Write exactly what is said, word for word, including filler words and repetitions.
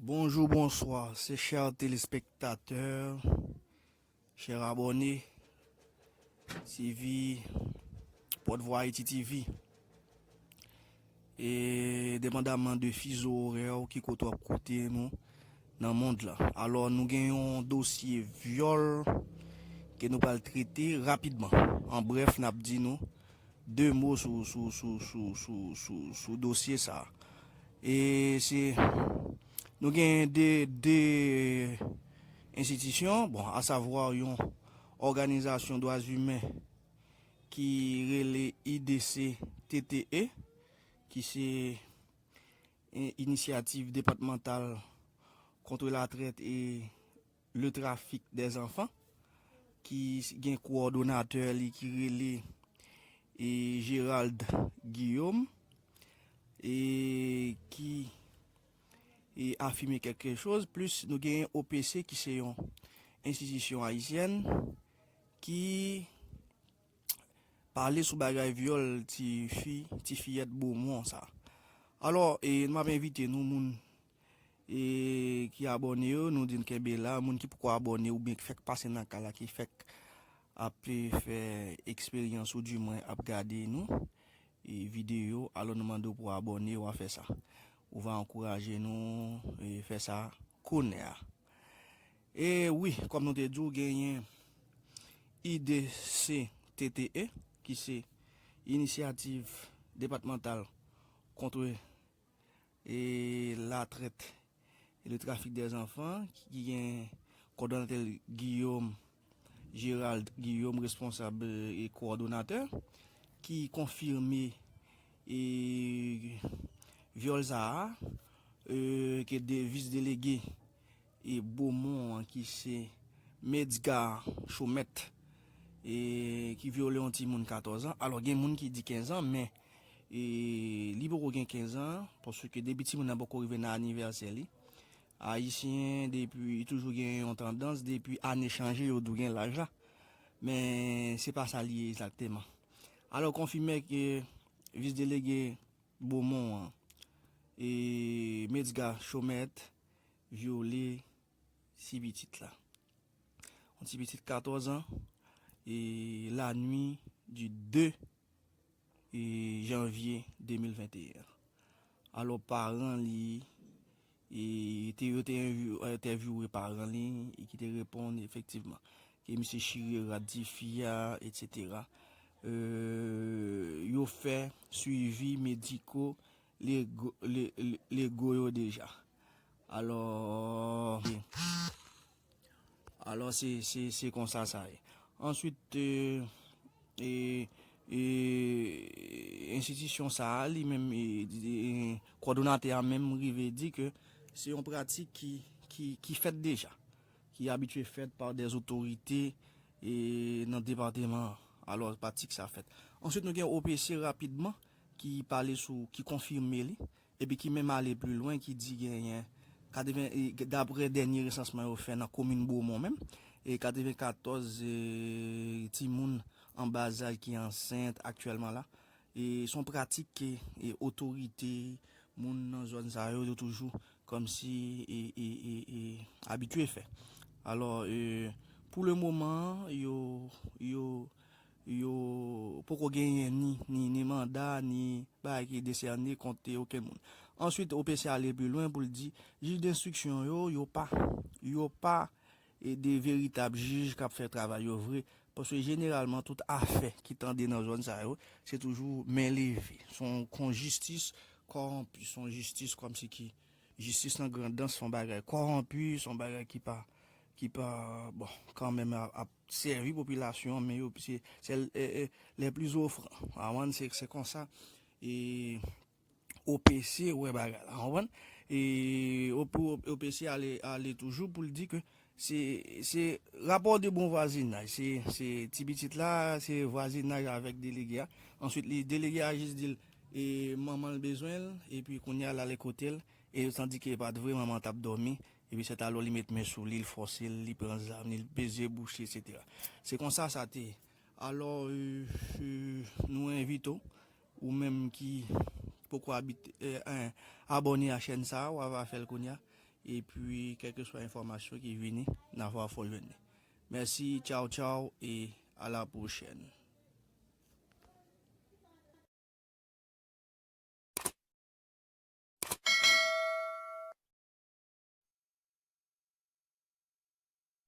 Bonjou, bonswa, se chè telespektatè, chè abòne, T V, Pòtvwa Ayiti T V. E depandaman de fizo orè w ki kote w ap koute nou nan mond lan. Alò, nou gen yon dosye vyòl ke nou pral trete rapidman. An brèf, n ap di nou de mo sou, sou, sou, sou, sou, sou, sou dosye sa a. E se, nou gen de, de enstitisyon, bon, asavwa yon òganizasyon dwa imen ki rele I D C T T E, ki se, e, Inisyativ Depatmantal Contre la Traite et le Trafic des Enfants, ki s-, gen kowòdonatè li ki rele, e, Gérald Guillaume, e ki, e, afime kèlke choz, plis nou gen O P C ki se yon enstitisyon ayisyèn ki pale sou bagay vyòl ti fi, ti fiyèt Bomon sa. Alò, e, m ap envite nou, moun, e, ki abòne yo, nou di n kenbe la, moun ki poko abòne oubyen ki fèk pase nan kay la, ki fèk ap, e, fè eksperyans ou di mwen ap gade nou, e, videyo, alò nou mande w pou w abòne, w a fè sa. Ou va ankouraje nou, e, fè sa kounye a. E wi, kòm nou te di w, genyen I D C T T E, ki se Inisyativ Depatmantal Contre, e, la Traite et le Trafic des Enfants, ki gen kowòdonatè l Guillaume, Gérald Guillaume, responsab, e, kowòdonatè, ki konfime, e, vyòl sa a, e, ke de, vis delege, e, Bomon an, ki se Medgar Chaumette, e, ki vyole yon timoun katòz an. Alò, gen moun ki di kenz an, men, e, li poko gen kenz an, paske depi timoun nan poko rive nan anivèsè li, Ayisyen, depi, toujou gen yon tandans, depi ane chanje, yo tou gen laj la. Men, se pa sa li ye egzakteman. Alò, konfime ke vis delege Bomon an, e, Medgar Chaumette, vyole ti pitit la. Yon ti pitit katòz an, e, la nuit du deux, e, janvye de mil venteyen. Alò, paran li, e, te, yo te envi-, entèvyouwe paran li, e ki te reponn efektivman ke misye chire rad tifi a, etsetera. E, yo fè swivi mediko lego, le, le, lego yo deja. Alò, alò se, se, se konsa sa ye. Answit, e, e, e, enstitisyon sa a, li menm, e, e, kowòdonatè a menm rive di ke se yon pratik ki, ki, ki fèt deja, ki abitye fèt pa dè otorite, e, nan depatman an. Alò, pratik sa fèt. Answit, nou gen O P C rapidman, ki pale sou, ki konfime li, epi ki menm ale pli lwen, ki di genyen katreven, e, daprè dènye resansman yo fè nan komin Bomon menm, e katrevenkatòz, e, timoun an ba zaj ki ansent aktyèlman la. E se yon pratik ke, e, otorite, moun nan zòn sa yo, yo toujou kòmsi, e, e, e, e, abitye fè. Alò, e, pou le moman, yo, yo, yo poko genyen ni, ni, ni manda, ni bagay ki desène kont okenn moun. Answit, O P C ale pli lwen pou l di, jij denstriksyon yo, yo pa, yo pa, e, de veritab jij k ap fè travay yo vre. Paske jeneralman, tout afè ki tande nan zòn sa yo, se toujou men leve. Se yon, yon jistis kòwonpi, se yon jistis kòmsi ki, jistis nan grandans, se yon bagay kòwonpi, se yon bagay ki pa, ki pa, bon, kanmenm ap, ap sèvi popilasyon an, men yo, se, se, e, e, les plus offrants. Avan, se, se konsa, e, O P C wè bagay la, konprann? E, O-, pou O P C ale, ale toujou pou l di ke se, se rapò de bon vwazinaj, se, se ti pitit la, se vwazinaj avèk delege a. Answit, li, delege a jis di l, e, manman l bezwen l, epi kounye a l ale kote l, e tandike e pa t vre, manman t ap dòmi, epi sèt alò li met men sou li, l fòse l, li pran zam, li peze bouch li, etsetera. Se konsa sa te ye. Alò, e, e, nou envite w, ou menm ki poko abit-, e, en, abòne a chèn sa a, w a va fè l kounye a. Epi kèlkeswa enfòmasyon ki vini, n a va fè w jwenn li. Mèsi, tchaw tchaw e a la pwochèn.